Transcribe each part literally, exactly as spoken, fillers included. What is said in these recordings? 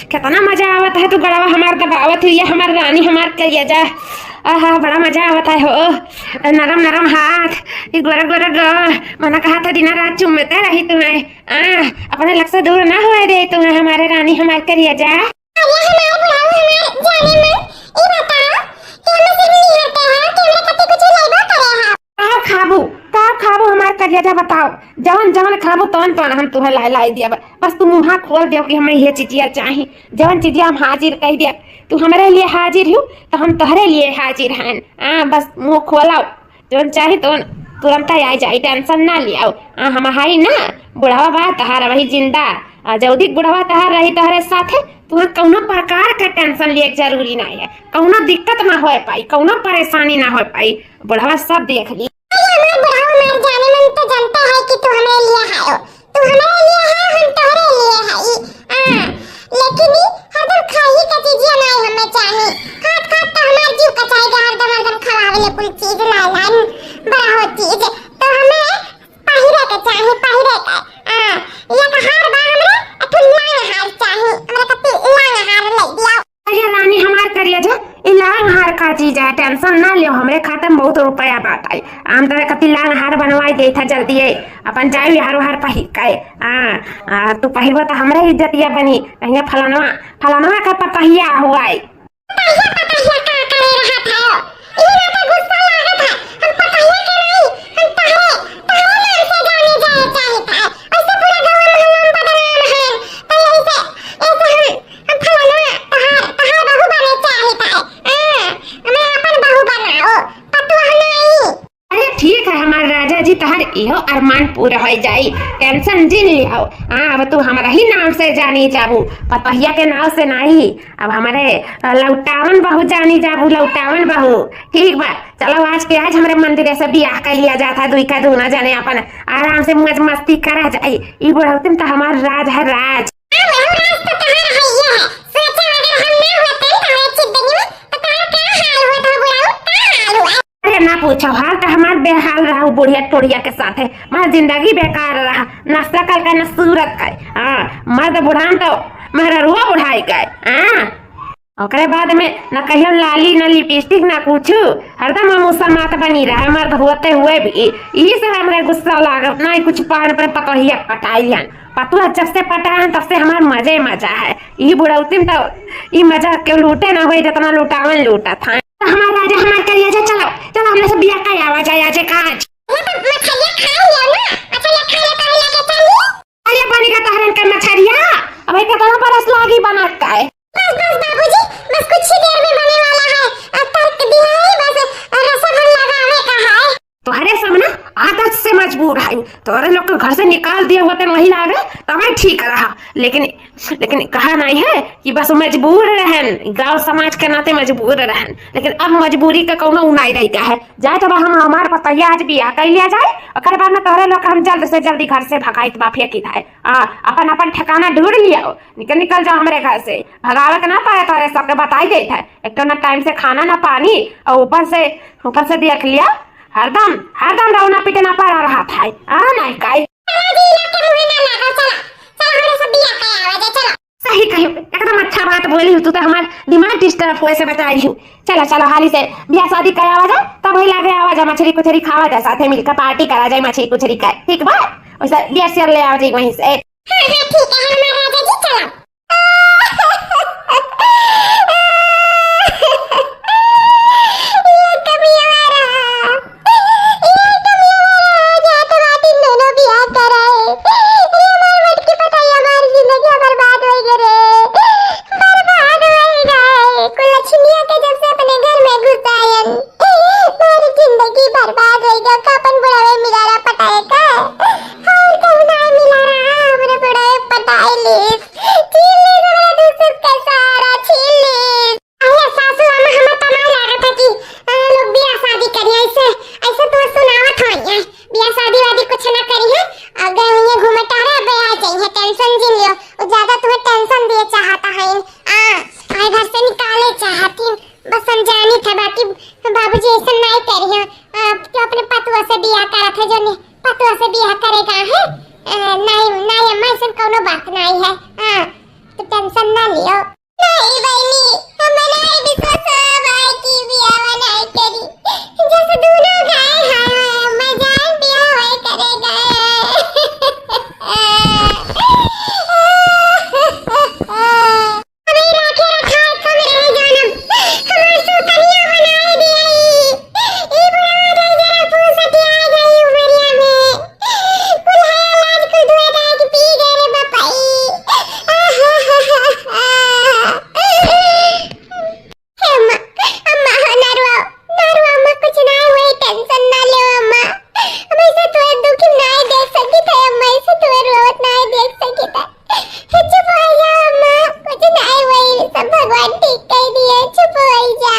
केतना मजा आवत है, तू गड़वा हमार दबावत हुई, ये हमार रानी, हमार करेजा। आहा, बड़ा मजा आवत है हो। नरम नरम हाथ, ये गोरा गोरा गाल, मना कहा था दिना रात चुम्मते रही तुम्हें। आ, अपने लग से दूर ना हुए दे तुम्हें, हमारे रानी, हमार करेजा। अरे हमार बुढ़ऊ, हमार जाने मन, ई बताओ कि हमें सिर्फ निहरते हैं कि हमरे खातिर कुछ लेबो करे हैं? का खाबू, का खाबू हमार करेजा, बताओ। जवन जवन खाबू तवन तवन हम तुहे लाई लाई दिया। बस तू मुँहा खोल दियो कि हमें ये चिजिया चाही, जवन चिजिया हम हाजिर कह दिया। तू हमरे लिए हाजिर हो तो हम तोहरे लिए हाजिर हैं। हाँ, बस मुँह खोलाओ, जौन चाही तौन तुरंत आई जाई, tension ना लियाओ। आ, हम हाई ना, बुढ़वा बा तहार वही जिंदा। आ, जौदी बुढ़वा तहार रही तहरे साथे, तुहां कौनो प्रकार के tension लिए के जरूरी ना है, कौनो दिक्कत ना होए पाई, कौनो परेशानी ना होए पाई, बुढ़वा सब देख ली। अरे हमार बुढ़ऊ, हमार जाने मन, तो जानता है कि तू हमारे लिए है, तू हमारे लिए है, हम तोहरे लिए है। आ, लेकिन ई हरदम खाही के चीजिया नाई हमें चाही। खात खात तो हमार जीव कचाई गए, हरदम हरदम खवावे ले कुल चीज, लालन, बड़ा हो चीज। तो हमें पहिरे के चाही, पहिरे के। आ, एक हार बा हमरे, एक ठो लांग हार चाही। हमरा खातिर लांग हार ले दियो। अरे रानी हमार करेजा, ई लांग हार का चीज है, tension ना लियो, हमरे खाता में बहुत रुपया बाटे। हम तोरे खातिर लांग हार बनवाई देत है जल्दी है। अपन जाई हारो हार पहिर के। आ, आ, तू पहिरबो तो हमरे इज्जतिया बनी। कहिया फलनवा, फलनवा का पतहिया हुआई। पतहिया, पतहिया का करे रहत है? ई ना तो गुस्सा लागत है। हम पतहिया के नहीं, हम तहरे, तहरे नाम से जाने जाए चाहित है। ऐसे पूरा गाँव मोहल्ला में बदनाम है। तो यही से, ऐसे हम, हम फलनवा, तहार, तहार बहू बने चाहित है। आ, हमें अपन बहू बनाओ, पतोह नहीं। अरे ठीक है हमार राजा जी, तहार इहो अरमान पूरा हो जाई, tension जिन लियाओ। हाँ, अब तू हमरा ही नाम से जानी जाबू, पतोहिया के नाम से नहीं, अब हमरे, अ, लौटावन बहू जानी जाबू, लौटावन बहू। ठीक बा, चलो आज के आज हमरे मंदिर से बियाह कर लिया जाता है, दुई का दूना जने अपन आराम से मौज मस्ती करा जाई। ई बुढ़ौती में तो हमार राज है, राज। हाँ, वही राज तो तहार है, ये है। सोचा अगर हम ना होते तो हमारे जिंदगी में तो तहार क्या हाल होता, बुढ़ऊ, का हाल हुआ? अरे ना पूछो, हाल तो हमार बेहाल रहा उ बुढ़िया टोढ़िया के साथे। हमार जिंदगी बेकार रहा, ना शकल का ना सूरत का। हाँ, मर्द बुढ़ान तो मेहररुआ बुढ़ाई गए। हाँ, ओकरे बाद में ना कहियो लाली, ना लिपस्टिक, ना कुछ, हरदम हम उसमात बनी रहे मर्द होते हुए भी। यही से हमरे गुस्सा लागत, ना ही कुछ पान पर पतोहिया पटाइयन। पतोह जब से पटाए हैं तब से हमार मजे मजा है। ई बुढ़ौती में तो ई मजा केहू लूटे ना होई जितना लुटावन लूटत हैं। हमार राजा, हमार करेजा, चलो, चलो, हमने सब बिया का आवा जाए आज का आज। ये तो मछलिया खा लिया ना, मछलिया खा ले, तभी लेके चली। अरे बनी का तहरन का मछरिया, अब एक कतरा बरस लागी बनत का है। बस, बस बाबूजी, बस कुछ ही देर में बने वाला है। अब तर्क दिया है, बस रसगुल्ला लगावे का है। तोहरे सब ना आदत से मजबूर है, तोहरे लोग के घर से निकाल दिया होते वही लागे, तबे ठीक रहा। लेकिन, लेकिन कहा नहीं है कि बस मजबूर रहन, गांव समाज के नाते मजबूर रहन, लेकिन अब मजबूरी का कौनो उ नहीं रही का है। जाए तो बा हम हमार पतोहिया आज बियाह कर लिया जाए, ओकर बाद में तोहरे लोग के हम जल्द से जल्दी घर से भगाइत बा, फेंकित है। आ, अपन, अपन ठिकाना ढूंढ लियो, निकल, निकल जाओ हमरे घर से। भगावे के ना पड़े तोहरे सबके, बताई देत है। एक तो ना टाइम से खाना ना पानी, और ऊपर से, ऊपर से देख लिया, हरदम, हरदम रौना पीटना पड़ा रहा था। आ, नहीं काई। चला, चला, हमरे सब बियाह करे आवा जा, चला। सही कही, एकदम अच्छा बात बोली हो तू, तो हमार दिमाग disturb होए से बचाई हो। चला, चला, हाली से बियाह शादी करे आवा जा, तब वही लागे आवा जा, मछली कुछरी खावा जा, साथे मिलकर party करा जाए मछली कुछरी का, ठीक बा? वैसे बियर सियर ले आवा जाए वहीं से। हाँ, हाँ, ठीक है, हमार राजा जी, चला। ये कमिया रहा, ये कमिया रहा, जात बाटिन दोनों बियाह कराए। अरे हमार मटकी पटाई, हमार जिंदगी बर्बाद हो गई रे, बर्बाद हो गए। कुल लक्ष्मिया के जब से अपने घर में घुसायन, हमारी जिंदगी बर्बाद हो गई। का अपन बुढ़ावे मिलारा पटाए का? और कहूँ ना मिलारा, हमरे बुढ़ावे पटाए ले। छीन ले हमारा दुख सुख का सारा, छीन ले। अरे सासू अम्मा, हमें तो नहीं लागत है कि, अ, लोग बियाह शादी करिए। ऐसे, ऐसे तो सुनावत हो ये। बियाह शादी वादी कुछ ना करिए। अगर ये घूमे टहरे, अब आ जाइए, tension जिन लियो। वो ज्यादा तुम्हें tension दिए चाहता है। आ, आए घर से निकाले चाहती। बस हम जानी थे, बाकी बाबूजी ऐसा नहीं करिए। आ, तो अपने पतुआ से बियाह करा था, जो नहीं, पतुआ से बियाह करेगा है। अ, नहीं, नहीं अम्मा, ऐसा कोनो बात नहीं है। हाँ। लियो। नहीं बहिनी, हम नहीं विश्वास बाय कि बियाह नहीं करी। जस दोनों गए हैं, अम्मा जान बियाह करे गए। हमें राखे रखा है, कम रह जानब। हमार सौतनिया बनाए दिया ई। ई बुढ़वा दे जरा फूल सटिया गई उमरिया में। कुल है लाज कुल दुए दाग पी गए रे बपई। हे अम्मा, अम्मा हो, ना रोवाओ, ना रोवाओ अम्मा, कुछ ना होई, tension ना लेओ अम्मा। हम ऐसे तोर दुख ना देख सकी थे अम्मा, ऐसे तोर रोवत ना देख सकी थे। चुप हो जा अम्मा, कुछ ना होई, सब भगवान ठीक कर दिए, चुप हो जा,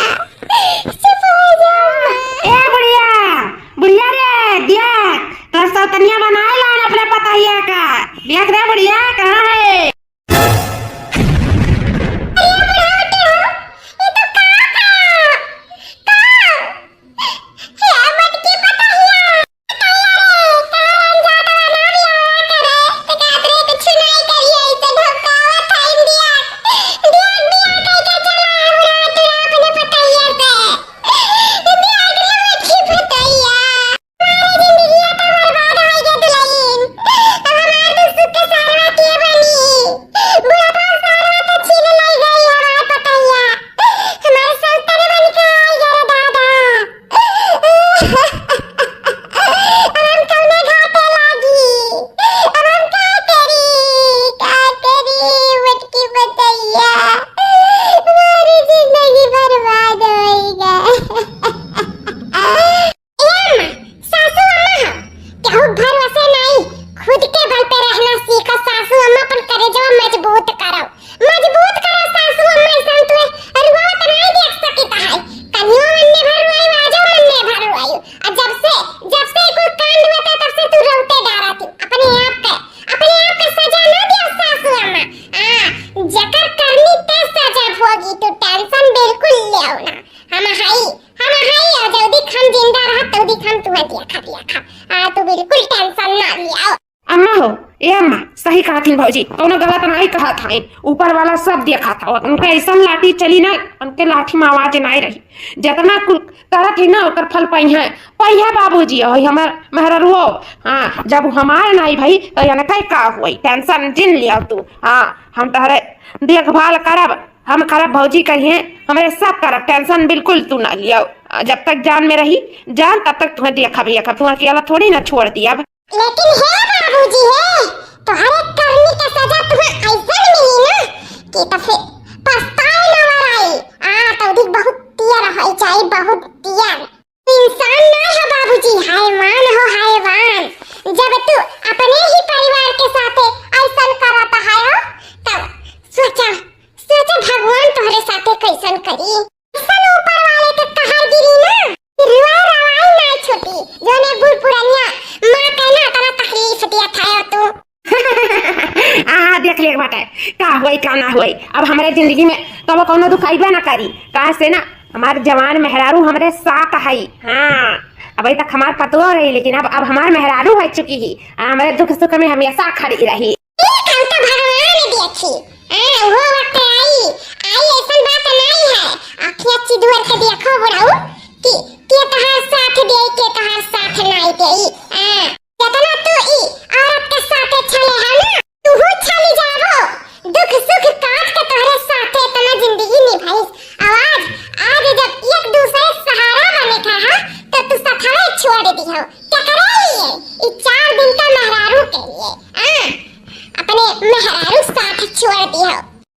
चुप हो जा अम्मा। ए बुढ़िया, बुढ़िया रे, देख, तोर सौतनिया बनाए लान अपने पतहिया का। देख रे बुढ़िया, कहाँ है? अरे बुढ़ा बेटे हो, ये तो का, का, का? हे मटकी पतहिया, पतहिया रे, का रंजाता बना दिया करे, तो कहत रहे कुछ नहीं करिए, इसे धमकावत है इंडिया। देख बियाह कइके चला है बुढ़ा बेटे अपने पतहिया से। देख लो मटकी पतहिया। हमारे जिंदगिया तो बर्बाद होइ गए दुल्हन। अब हमार दुख सुख के सारवा के बनी? बुढ़ापा सारवा तो छीन लइ गई हमार पतहिया। हमार सौतन बन के आई रे दादा। अब हम कौने घाटे लागी? अब हम का करी? का करी? मटकी पतहिया। हमारी जिंदगी बर्बाद होइ गई। ए अम्मा, सासू अम्मा हो, केहू भरोसे नाई, खुद के बल पे रहना सीखो सासू अम्मा, अपन करेजवा मजबूत करो, मजबूत करो सासू अम्मा, ऐसा तुहे रुआवत नाई देख सकित है, कनियो मन्ने भर रुआई, आजो मन्ने भर रुआई, और जब से, जब से कुल कांड हुआ था, तब से तू रोते डारा थी, अपने आप के, अपने आप के सजा ना दियो सासू अम्मा, आ, जकर करनी ते सजा भोगी, तू tension बिल्कुल लेओ ना, हम हई, हम हई, और जल्दी हम जिंदा रहब, तल्दी हम तुहे देखब, देखब। आ, तू बिल्कुल tension ना लियाओ। अम्मा हो, ए अम्मा, सही कहत हिन भौजी, कौनो गलत नाई कहत हईन। ऊपर वाला सब देखत हौ। उनके ऐसन लाठी चली ना, उनके लाठी में आवाज नाई रही। जतना कुल करत ही ना, ओकर फल पइहे, पइहे बाबूजी, और हमार मेहररुओ। हाँ, जब हमार नाई भई, तो इनके का होई? Tension जिन लियाओ तू। हाँ, हम तोहरे देखभाल करब, हम करब, भौजी करिहे, हमरे सब करब, tension बिल्कुल तू ना लियो। जब तक जान में रही जान, तब तक तुहे देखब, देखब, तुहे अकेला थोड़ी ना छोड़ दियब। लेकिन हे बाबूजी हे, तोहरे करनी के सजा तुहे ऐसन मिली ना कि तो फिर पछताए ना वराई। आ, तो दिख बहुत तियर होइ जाई, बहुत तियर। इंसान ना हो बाबूजी, हैवान हो हैवान। जब तू अपने ही परिवार के साथे ऐसन करत है हो, तब सोचा, सोचा भगवान तोहरे साथे कैसन करी। ऐसन ऊपर वाले के कहर गिरी ना, कि रुआ रवाई ना छूटी, जोने बूढ़ पुरनिया माँ के ना इतना तकलीफ दिया था तू। आ, देख ले बाटे, का होई, का ना होई। अब हमरे जिंदगी में कबो कौनो दुख अइबे ना करी। काहे से ना, हमार जवान मेहरारू हमरे साथ हई। हाँ, अबे तक हमार पतोह रही, लेकिन अब, अब हमार मेहरारू है चुकी ही। आ, हमरे दुख सुख में हमेशा खड़ी रही। ई कल तो भगवान देखी। हाँ, वो वक्त आई, आई ऐसन बात नहीं है। अखिया चिदुअर के देखो बुढ़ऊ कि के तहार साथ दे, के तहार साथ नहीं दे। हाँ। जतना तू ई औरत के साथे छले है ना, तूहू छली जाबो। दुख सुख काट के तोहरे साथे इतना जिंदगी निभाइस। और आज, आज जब एक दूसरे सहारा बने के है, तो तू सथवे छोड़ दिहो। केकरे लिए? ई चार दिन का मेहरारू के लिए। आ, अपने मेहरारू साथ छोड़ दिहो।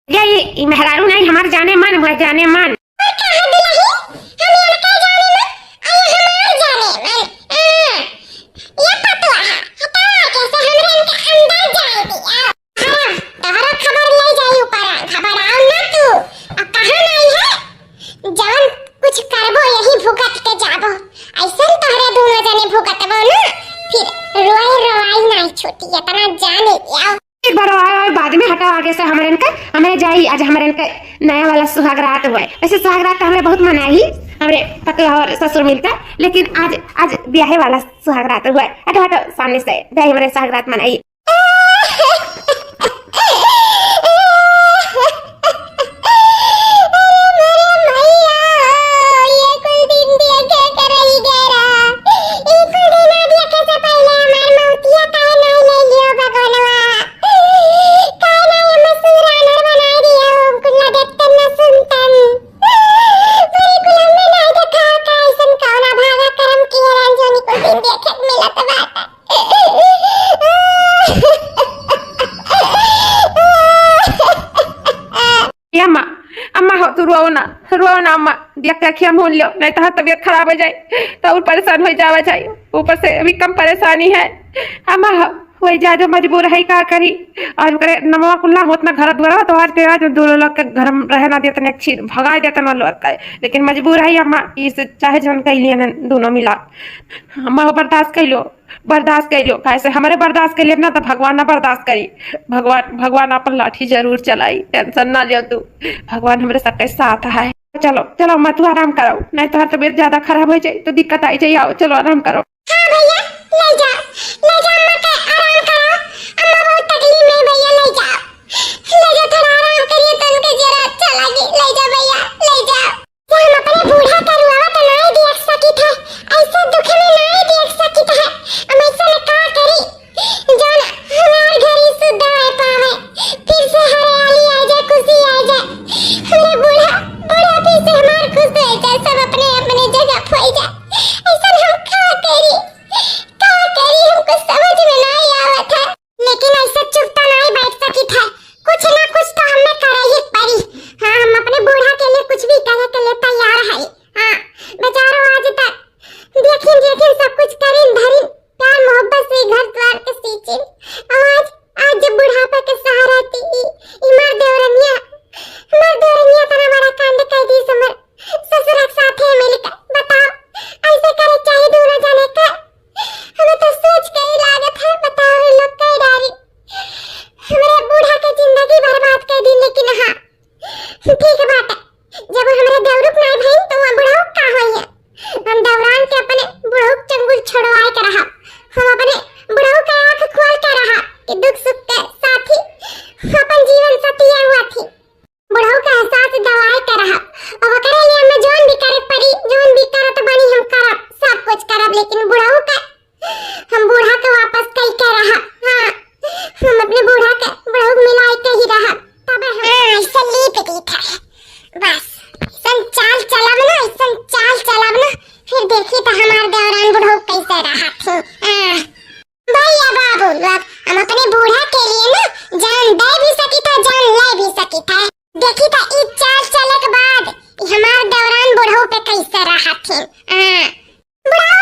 ये, ये, ये मेहरारू नहीं, हमार जाने मन हुआ, जाने मन। और कहा दुलही, हम इनके जाने मन, और ये हमार जाने मन। आ, ये पतोह, हटा के से हमरे इनके अंदर जाए दिया। हाँ, तोहरा खबर ले जाई ऊपर, घबराओ ना तू। अब कहाँ नहीं है, जवन कुछ करबो यही भुगत के जाबो। ऐसन तोहरे दोनों जने भुगतबो ना, फिर रोए रोवाई नहीं छूटी, इतना जाने लिया। एक बार आए, आए, बाद में हटाओ आगे से हमरे इनके, हमें जाई, आज हमरे इनके नया वाला सुहागरात हुआ है। वैसे सुहागरात तो हमरे बहुत मनाई, हमरे पतोह और ससुर मिलकर, लेकिन आज, आज ब्याहे वाला सुहागरात हुआ है। हटो, हटो सामने से, जाई हमरे सुहागरात मनाई। ए अम्मा, अम्मा हो, तू रोओ ना, रोओ ना अम्मा, देख के अखिया मून लियो, नहीं तो तबियत खराब हो जाए, तो और परेशान हो जावा जाए, ऊपर से अभी कम परेशानी है। अम्मा हो, वही जा जो मजबूर है, का करी, और ओकरे नमवा कुल्ला होत ना घर दुआरा, तो आज के आज दोनों लोग के घर में रहे ना देते, एक चीज भगा देते ना लोग का, लेकिन मजबूर है अम्मा, इस चाहे जौन कह लिए ना दोनों मिला, अम्मा हो बर्दाश्त कर लो। बर्दाश्त कर लो, काहे से हमरे बर्दाश्त कर लेब ना तो भगवान ना बर्दाश्त करी। भगवान, भगवान अपन लाठी जरूर चलाई, tension ना लियो तू, भगवान हमरे सबके साथ है। चलो, चलो अम्मा, तू आराम करो, नहीं तो तबियत ज्यादा खराब हो जाए तो दिक्कत आई जाए। आओ, चलो आराम करो। हाँ भैया, ले जाओ, ले जाओ अम्मा के आराम करो। अम्मा बहुत तकलीफ में भैया, ले जाओ, ले जाओ, थोड़ा आराम करिए तो उनके जरा अच्छा लगे। ले जाओ भैया, ले जाओ। से हम अपने बूढ़ा के रुआवा तो नाई देख सकित है, ऐसे दुख में नाई देख सकित है। हम ऐसे में का करी, जौन हमार घर ही सुद्धा आए पावे, फिर से हरियाली आ जाए, खुशी आ जाए। हमरे बूढ़ा, बूढ़ा फिर से हमार खुश हो जाए, सब अपने अपने जगह पे हो जाए। ऐसे हम का करी, का करी, हमको समझ में नाई आवत है। लेकिन ऐसे चुप तो नाई बैठ सकित है, कुछ ना कुछ तो हमें करे ही पड़ी। हाँ, हम अपने बूढ़ा के लिए कुछ भी करे के लिए तैयार है। हाँ, बेचारो आज तक देखिन, देखिन सब कुछ करिन धरिन, प्यार मोहब्बत से घर द्वार के सींचिन। और आज, आज जब बुढ़ापा के सहारा थी, ई, ई मार देवरनिया, मार देवरनिया तना बड़ा कांड कर दी समर। ससुर के साथे मिलकर, बताओ, ऐसे करे चाहे दोनों जने का? हमें तो सोच के ही लागत है, बताओ, ये लोग कई डारी हमरे बूढ़ा के जिंदगी बर्बाद कर दी। लेकिन हाँ, ठीक बात है, जब हमरे देवरुक नाई भई तो वहाँ बुढ़ऊ का होई है? हम देवरान के अपने बुढ़ऊ चंगुल छोड़वाए के रहा, हम अपने बुढ़ऊ के आँख खोल के रहा कि दुख सुख के साथी अपन जीवन सथिया हुआ थी। बुढ़ऊ का एहसास दवाए के रहा। अब ओकरे लिए हमें जौन भी करे पड़ी, जौन भी करत बनी हम करब, सब कुछ करब, लेकिन बुढ़ऊ का, हम बूढ़ा के वापस कई के रहा। हाँ, हम अपने बूढ़ा के बुढ़ऊ मिलाए के ही रहा। तब हम हाँ, ऐसे लीप दी था। बस, ऐसन चाल चलब ना, ऐसन चाल चलब ना, फिर देखी तो हमार देवरान बुढ़ऊ कैसे रहा थी। हाँ। भैया बाबू लोग, हम अपने बूढ़ा के लिए ना जान दे भी सकी था, जान ले भी सकी था। देखी था ई चाल चले के बाद ई हमार देवरान बुढ़ऊ पे कैसे रहा थी। हाँ। बुढ़ऊ,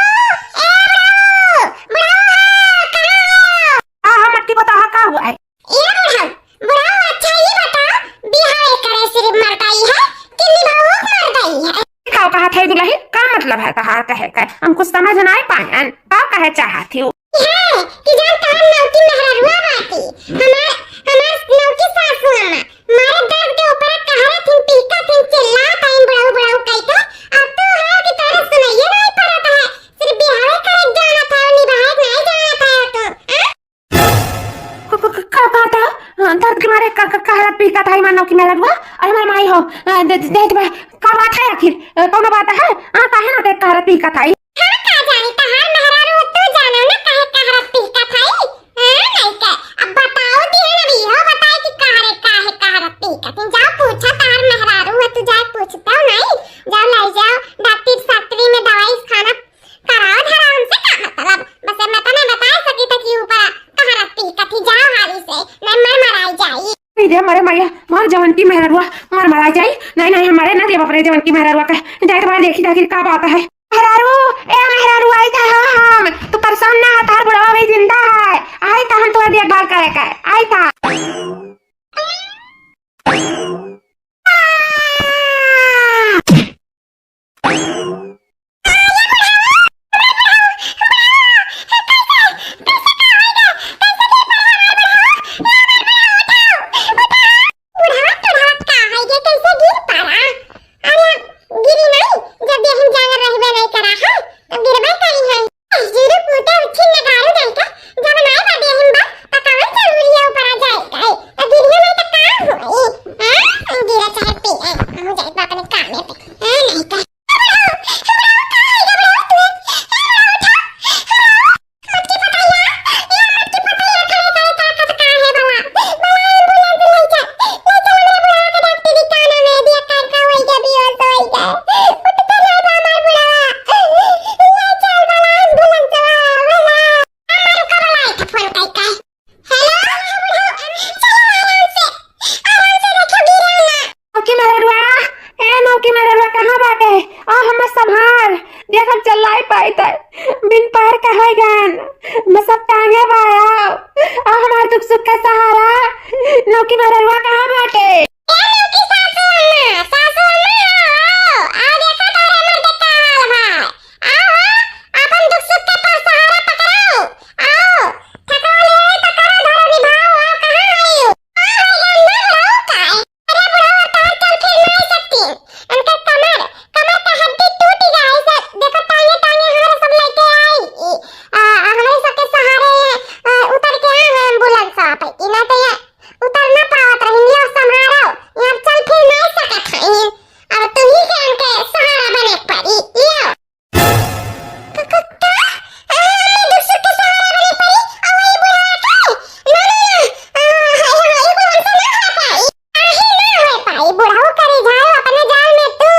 ए बुढ़ऊ, बुढ़ऊ, हाँ, कहाँ हो? हाँ, हाँ, मट्टी बताओ, हाँ, का हुआ है? ए बुढ़ऊ, बुढ़ऊ, अच्छा ई बताओ, बिहाव करे सिर्फ मर्दाई है कि निभावो मर्दाई है? का कहा था दुल्हन, का मतलब है तहार कहे का? हम कुछ समझ नाई पाएन, का कहे चाहत हो? है कि जान तहार नौकी मेहररुआ बाटी, हमार, हमार नौकी सासू अम्मा, मारे दर्द के ऊपर कहरे थिन, पीका थिन, चिल्ला थिन, बुढ़ऊ, बुढ़ऊ कह के, अब तो है कि तोरे सुनाइए नहीं पड़त है, सिर्फ बिहावे करे जाना था, निभाए नहीं जाना था तू, हाँ? क-, क-, क-, का बात है? हाँ, दर्द के मारे क-, क-, कहरत पीका था, मानो कि मेहररुआ। अरे हमार माई हो, अ, दे, दे, दे, बा-, का बात है आखिर? अ, कौनो बात है? हाँ, काहे ना ते कहरत पीका था? हम का जानी, तहार मेहरारू तू जानो ना काहे कहरत पीका था? हाँ, नहीं के। अब बताओ दिए ना भी हो, बताए कि कहरे काहे कहरत पीका था। जाओ पूछो, तहार मेहरारू है, तू जाए पूछता नहीं? जाओ ले जाओ, डॉक्टर फैक्ट्री में दवाई खाना कराओ धरा, हमसे का मतलब? बस हम इतना बता सकी था कि ऊपर कहाँ रखती कथी, जाओ हाली से, नहीं मर मराई जाई। अरे रे, मरे मैया, मार जवन की मेहररुआ, मार मराई जाई। नहीं, नहीं, हमारे ना देव अपने जवन की मेहररुआ का। जाए तो मार देखी आखिर का बात है। मेहरारू, ए मेहरारू, आई था हम, तू परेशान ना, तार बुढ़वा भी जिंदा है। आई था हम तोहर देखभाल करे का, आई था। बुढ़ावत बुढ़ावत का है ये, कैसे गिर पड़ा? अरे गिरी नहीं, जब देहिन जांगर रहबे नहीं करा है, तब गिरबे करी है। ए, जीरू कूटे उठी नगारू जाए के, जब नाई बा देहिन बा, त कवन जरूरी है ऊपर आ जाए के? त गिरियो नहीं त का हाय जान, मैं सब टांगे बा, आओ, आओ हमार दुख सुख का सहारा। नौकी मेहररुआ कहाँ बाटे? ए नौकी सासू अम्मा, सासू अम्मा, आओ, आओ, आओ, देखो तोरे मर्द का हाल बा। आओ हो, आपन दुख सुख के पास सहारा पकड़ाओ। आओ, ठकवा ले आई तो करो धरो निभाओ, आओ, कहाँ आई हो? आ, हाय जान, ना बुढ़ऊ का है। अरे बुढ़ऊ, अब तो चल फिर नहीं सकती। उनका कमर, कमर का हड्डी टूट गया है, ऐसे देखो टांगे, टांगे हमारे सब लेके आई। ई, आ, हमारे सबके सहारे, आ, उतर के आ गए एम्बुलेंस पे। ई ना तो ये उतर ना पावत रही, ये संभारो, ये अब चल फिर नहीं सकत है। अब तुम ही के उनके सहारा बने के पड़ी, लियो। क-, क-, का? आ, हमें दुख सुख के सहारा बने पड़ी, आ, वही बुढ़वा के? ना, ना, ना, आ, हाय, हाय, हाय, ये कुल हमसे ना हो पाई। काहे ना हो पाई? बुढ़ऊ करे जाओ अपने जाल में तू,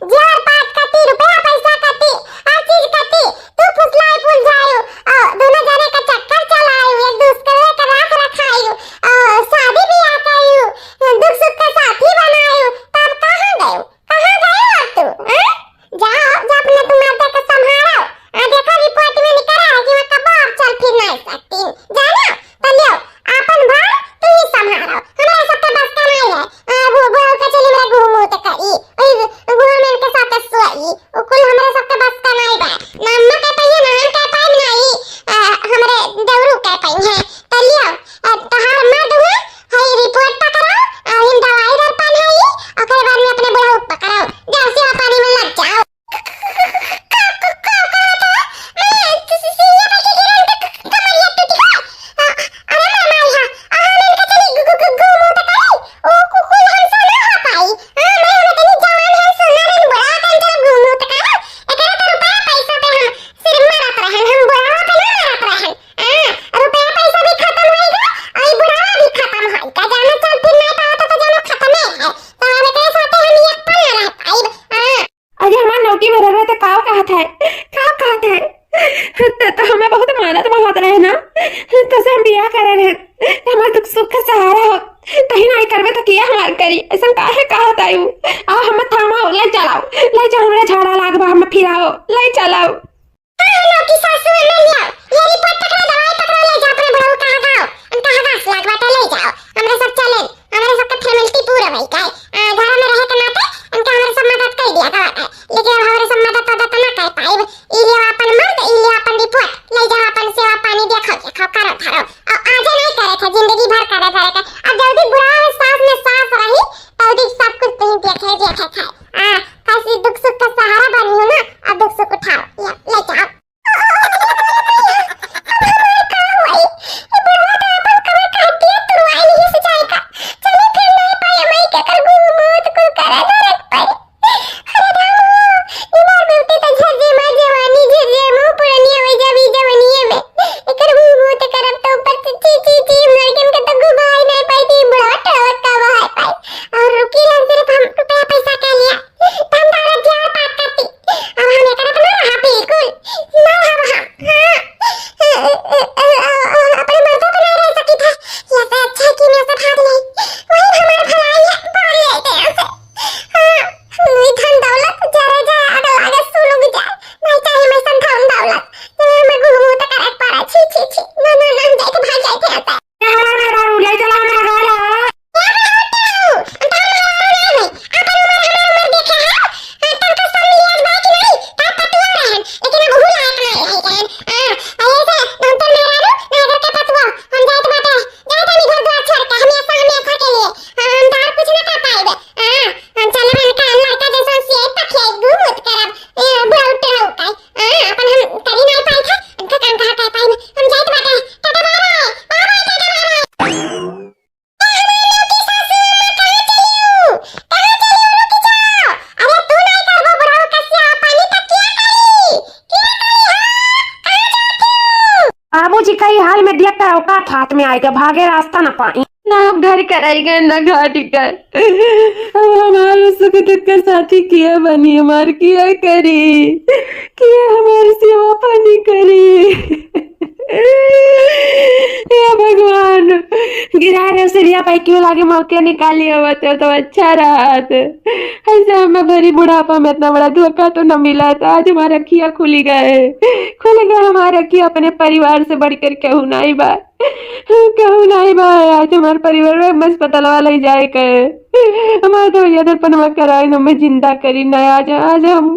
जियर पात कती, रुपया पैसा कती, हर चीज कती, तू फुसलाई फुल जाओ, आ, दोनों जने का चक्कर चलाओ, एक दूसरे का राख रखाओ, आ, शादी ब्याह करो, दुख सुख का साथी बनाओ, तब कहाँ गयो? कहाँ गयो अब तू, हैं? जाओ, जा अपने तू मर्दे के संभारो। आ, देखो, रिपोर्ट में निकला है कि मैं कब्बो अब चल फिर नहीं सकती। जानो, तो लियो, आपन भार तू ही संभारो। हमरा सबके बस का नहीं है। आ, वो, वो का चली मेरा गुहू मुँह तक करी। ओई गुहू में इनके साथ सोई। वो कुल हमरा सबके बस का नहीं बा। ना अम्मा कह पाई है, ना हम कह पाई, ना ही, आ, हमरे देवरू कह पाई है। तो लियो, आ, तोहार मर्द हुआ, हई रिपोर्ट पकड़ाओ, आ, इन दवाई दर्पण है ई, ओकरे बाद में अपने बुढ़ऊ पकड़ाओ। जाओ, सेवा पानी में लग जाओ। का, का, का, का, का, मैं, सी-, सी-, सीढ़िया पे के गिरन के क-, क-, कमरिया टूटी हो। आ, अरे मामा, यहाँ, आ, हम इनका चली गु-, गु-, गु-, घूमू तो करी। ओ, कु-, कुल हमसे ना हो पाई। हाँ, मैं, हम इतनी जवान हैं, सुंदर हैं, बुढ़ा तन चल घूमू तो करो। एकरे तो रुपया पैसा पे हम सिर मरत रहन, हम बुढ़ावा पे ना मरत रहन। हाँ, रुपया पैसा भी खत्म होइगा, और बुढ़ावा भी खत्म होइगा। जानो चल फिर नहीं पावत तो जानो खत्म है। तो अब एकरे साथे हम एक पल ना रह पाइब। हाँ। अरे हमार नौकी में रह रहे तो काव कहत है, काव कहत है। तो, तो हमें बहुत मानत बहुत रहे ना, तो से हम बियाह करे रहे, तो हमार दुख सुख का सहारा हो, कहीं नहीं करबे तो किया हमार करी, ऐसा काहे कहत आयु? आओ हम थामा, ले चलाओ, ले जाओ, हमरा झाड़ा लाग बा, हम फिराओ, ले चलाओ। हाँ, नौकी सासू अम्मा ले आओ। ये रिपोर्ट पकड़ो, दवाई पकड़ो, ले जाओ अपने बुढ़ऊ कहाँ गाओ। उनका हगास लाग बाटे, ले जाओ। हमरे सब चले, हमरे सबके फॉर्मेलिटी पूरा भई गए। आ, घर में रहे के नाते उनका हमरे सब मदद कर दिया था बाटे। लेकिन अब हमरे सब मदद वदद तो ना कर पाइब। ई लियो अपन मर्द, ई लियो अपन रिपोर्ट। ले जाओ अपन सेवा पानी देखो, देखो, करो, धरो। और आजे नहीं करे थे, जिंदगी भर करे धरे के। अब जल्दी बुढ़ावा में सास में सास रही, तो भी सब कुछ तुम देखे, देखे थे। आ, कैसी दुख सुख का सहारा बनी हो ना, अब दुख सुख उठाओ। या, ले जाओ। और रुकी रहन, सिर्फ हम रुपया पैसा के लिए धन दौलत जियार पार करती। अब हम एकरा पे ना रहा बिल्कुल। ना रहा हम। हाँ। अपने मर्दों पे नहीं रह सकी था। या तो अच्छा है कि मैं से भाग गई। वही हमारा भलाई है, भाग गई तो यहाँ से। हाँ, ये धन दौलत जरे जाए, आग लागे, सुलग जाए। नहीं चाहिए मैं सब धन दौलत। ये मैं गुहू तो करे पड़ा। छी, छी, छी। ना, ना, ना, हम जाए के भाग जाए थे यहाँ से। हमारा मेहरारू, ले चला हमारा गाला। ए, हम हटे हूँ। हम तो हमारा मेहरारू नहीं है। अपन उम्र, हमारा उम्र देखे है। हाँ, तब तो सब मिलियाज भाई की नहीं, तब पतुआ रहन। लेकिन अब हूँ लायक नहीं रह गए। हाँ, अरे से, हम तो मेहरारू, ना इधर के पतुआ। हम जात बाटे, जात हम इधर द्वार छोड़ के, हम ऐसा, हम ऐसा के लिए। हाँ, हम तो और कुछ ना कर पाएंगे। हाँ, हम चले बन का लड़का जैसा सियाई पखियाई घूमत करब। ए, बुढ़ऊ टुढ़ऊ का। हाँ, अपन हम करी नहीं पाए थे, इनका काम कहाँ कर पाए। हम जात बाटे, tata bye bye, bye bye, tata bye bye. ए, हमार नौकी सासू अम्मा, कहाँ चलियो? कहाँ चलियो? रुक जाओ। अरे, तू नहीं करबो बुढ़ऊ कसिया, पानी तक किया करी? किया करी, हाँ? कहाँ जाती हो? बाबूजी कई हाल में देख कर औकात हाथ में आएगा, भागे रास्ता न पाई। ना हम घर कराई गए, ना घाट गए। अब हमारे सुख दुख का साथी किया बनी, हमार किया करी, किया हमारी सेवा पानी करी। हे भगवान, गिरा रहे सिरिया पाई क्यों लागे मौके निकाली होते तो अच्छा रहत। ऐसे हमें भरी बुढ़ापा में इतना बड़ा धोखा तो न मिला था। आज हमारा अखिया खुली गए, खुली गए हमारा अखिया। अपने परिवार से बढ़कर केहू नाई बा, केहू नाई बा। आज हमारे परिवार में अस्पताल वाला ही जाए के हमारे तो ये दर्पण में कराए न, मैं जिंदा करी ना। आज, आज हम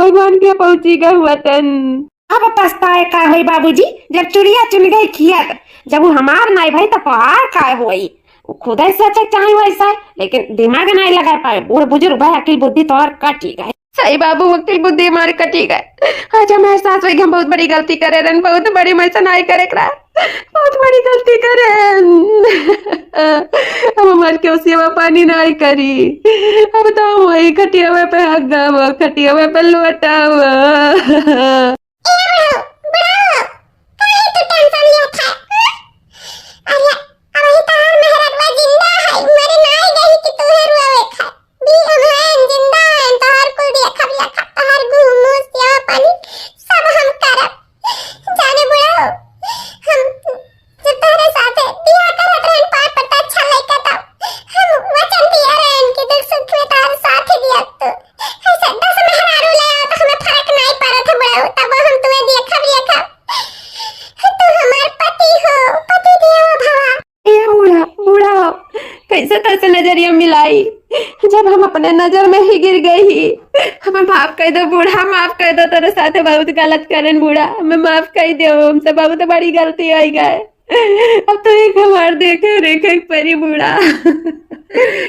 भगवान के पहुंची गए वतन। अब पछताए का होई बाबूजी, जब चुड़िया चुन गई खिया, जब वो हमार नाई भाई तो तोहार का होई? वो खुदे सोचे चाहे वैसा, लेकिन दिमाग नाई लगा पाए। बूढ़ बुजुर्ग भाई अकिल बुद्धि तोहार कटी गए। सही बाबू, अकिल बुद्धि हमारी कटी गए। आज हम एहसास होई कि हम बहुत बड़ी गलती करे रहन, बहुत बड़ी, मैं ऐसा नाई करे करा, बहुत बड़ी गलती करे रहन। अब हमार क्यों सेवा पानी नाई करी? अब तो हम वही खटियावे पे हगावा, खटियावे पे लोटावा। ए बुढ़ऊ, बुढ़ऊ, काहे तू tension लेत है, हाँ? अरे, अबही तोहार मेहररुआ जिंदा है, मरे नाई गई कि तोहे रोवे खाए। भी हम हैं, जिंदा हैं, तोहार कुल देखब, देखब, तोहार गुह, मूस, सेवा पानी सब हम करब। जाने बुढ़ऊ, हम जब तोहरे साथे बियाह करत रहन, पाँच पत्ता अच्छा लइका तब हम वचन दिया रहन कि दुख सुख में तोहरे साथ ही दिया तू। ऐसे दस मेहरारू ले आओ तो हमें फर्क नाई पड़त है बुढ़ऊ, तब हम तुम्हें देखब, देखब। तू हमार पति हो, पति देवो भवा। ए बूढ़ा, बूढ़ा हो, कैसे तैसे नजरिया मिलाई, जब हम अपने नजर में ही गिर गई ही। हमें माफ कर दो बूढ़ा, माफ कर दो, तेरे साथे बहुत गलत करन बूढ़ा, हमें माफ कर दो, हमसे बहुत बड़ी गलती हो गए। अब तो एक हमार देखे रेखे परी बूढ़ा।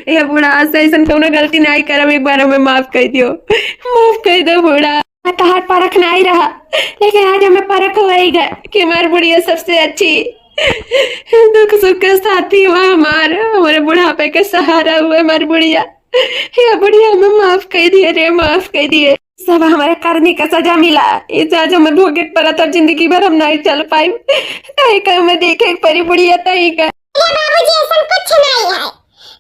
ए बूढ़ा, आज से ऐसन कौनो गलती नाई करब, एक बार हमें माफ कर दियो, माफ कर दो बूढ़ा। तहार परख नाई रहा, लेकिन आज हमें परख होई गए कि हमार बुढ़िया सबसे अच्छी दुख सुख के साथी हुआ हमार, हमारे बुढ़ापे के सहारा हुआ हमार बुढ़िया। हे बुढ़िया, हमें माफ कर दिए रे, माफ कर दिए। सब हमारे करनी का सजा मिला, ये सजा में भोगे के पड़ा, तब जिंदगी भर हम नहीं चल पाई। कहीं कहीं में देखे एक परी बुढ़िया तहीं का। अरे बाबूजी, ऐसा कुछ नहीं है।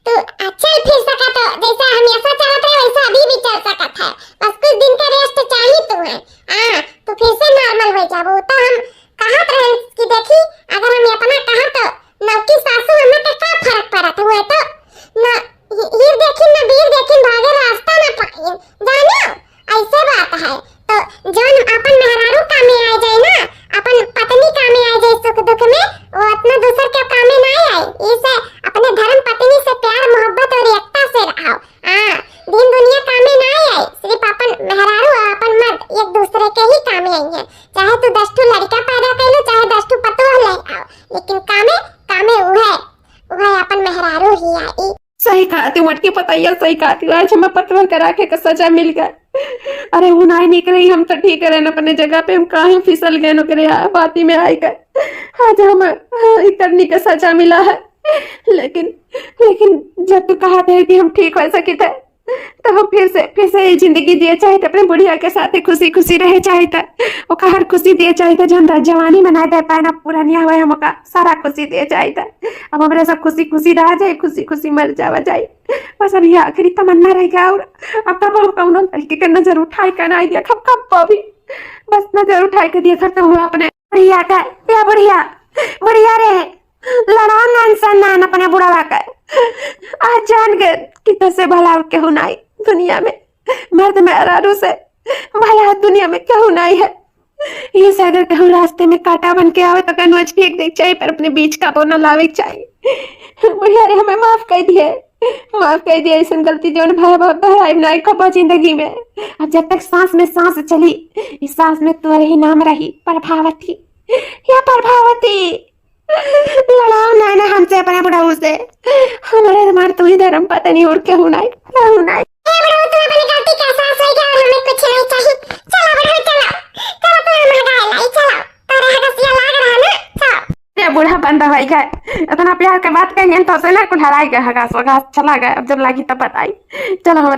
तू चल फिर सकत हो, जैसा हमेशा चलत रहे वैसा अभी भी चल सकत है। बस कुछ दिन का rest चाहिए तुम्हें। हाँ, तू फिर से normal हो जाबो। तो हम कहत रहन कि देखी, अगर हम इतना कहा तो नौकी सासू हमें तो का फर्क पड़त हुए तो न ही-, हीर देखिन न बीर देखिन, भागे रास्ता न पाइन, जानो? ऐसे बात है। तो जौन अपन मेहरारू कामे आ जाए ना, अपन पत्नी कामे आ जाए सुख दुख में, वो अपना दूसर के कामे ना आए। इसे अपने धर्म पत्नी से प्यार मोहब्बत और एकता से रहो। हाँ, दिन दुनिया कामे ना आए, सिर्फ अपन मेहरारू और अपन मर्द एक दूसरे के ही कामे आई है। चाहे तू दस ठो लड़का पैदा कर लो, चाहे दस ठो पतोह ले आओ, लेकिन कामे, कामे उहे, उहे अपन मेहरारू ही आई। सही कहा तू मटकी पतैया, सही कहा तू। आज हमें पतोह के राखे का सजा मिल गए। अरे वो नाई निकले, हम तो ठीक रहे अपने जगह पे, हम काहे फिसल गए ओकरे बाती में आए गए। आज हम, हाँ, ई करनी का सजा मिला है। लेकिन, लेकिन जब तू कहा थे कि हम ठीक हो सके थे, तो हम फिर से, फिर से ये जिंदगी दिए चाहे थे, अपने बुढ़िया के साथ खुशी खुशी रहे चाहे थे, ओका हर खुशी दिए चाहे थे, जो हम जवानी में ना दे पाए ना पुरानिया हुआ, हम ओका सारा खुशी दिए चाहे थे। अब हमरे सब खुशी खुशी रहा जाए, खुशी खुशी मर जावा जाए। बस अब ये आखिरी तमन्ना रह गया। और अब तब हम कौनो लड़की के नजर उठाए के ना देखब कब भी, बस नजर उठाए के देखब तो हुआ अपने बुढ़िया का। या बुढ़िया, बुढ़िया रे, लड़ाओ नान सन नान अपने बुढ़वा का। आज जान गए कि तोसे भला केहू नाई दुनिया में, मर्द मेहरारू से भला दुनिया में केहू नाई है। ये से अगर केहू रास्ते में कांटा बन के आवे तो कनवच फेंक दे के चाही, पर अपने बीच का बोना लावे के चाही। बुढ़िया रे, हमें माफ कर दिए, माफ कर दिए। ऐसन गलती जौन भाई बाप दोहराई नाई कबो जिंदगी में। अब जब तक सांस में सांस चली, इस सांस में तोरे ही नाम रही, प्रभावती। या प्रभावती, लड़ाओ ना, ना हमसे, अपने बुढ़ऊ से। हमारे, हमारे तू ही धर्म पत्नी, और केहू नाई, केहू नाई। ए बुढ़ऊ, तू अपनी गलती का एहसास हो गया और हमें कुछ नहीं चाहिए। चलो बुढ़ऊ, चलो, चलो, तू हम हगाए लाई, चलो। तोरे हगसिया लाग रहा ना, चलो। ये बूढ़ा बंदा भाई का इतना प्यार के बात कही, तो से ना कुल हराई गए, हगास वगास चला गए। अब जब लागी तब बताई। चलो हम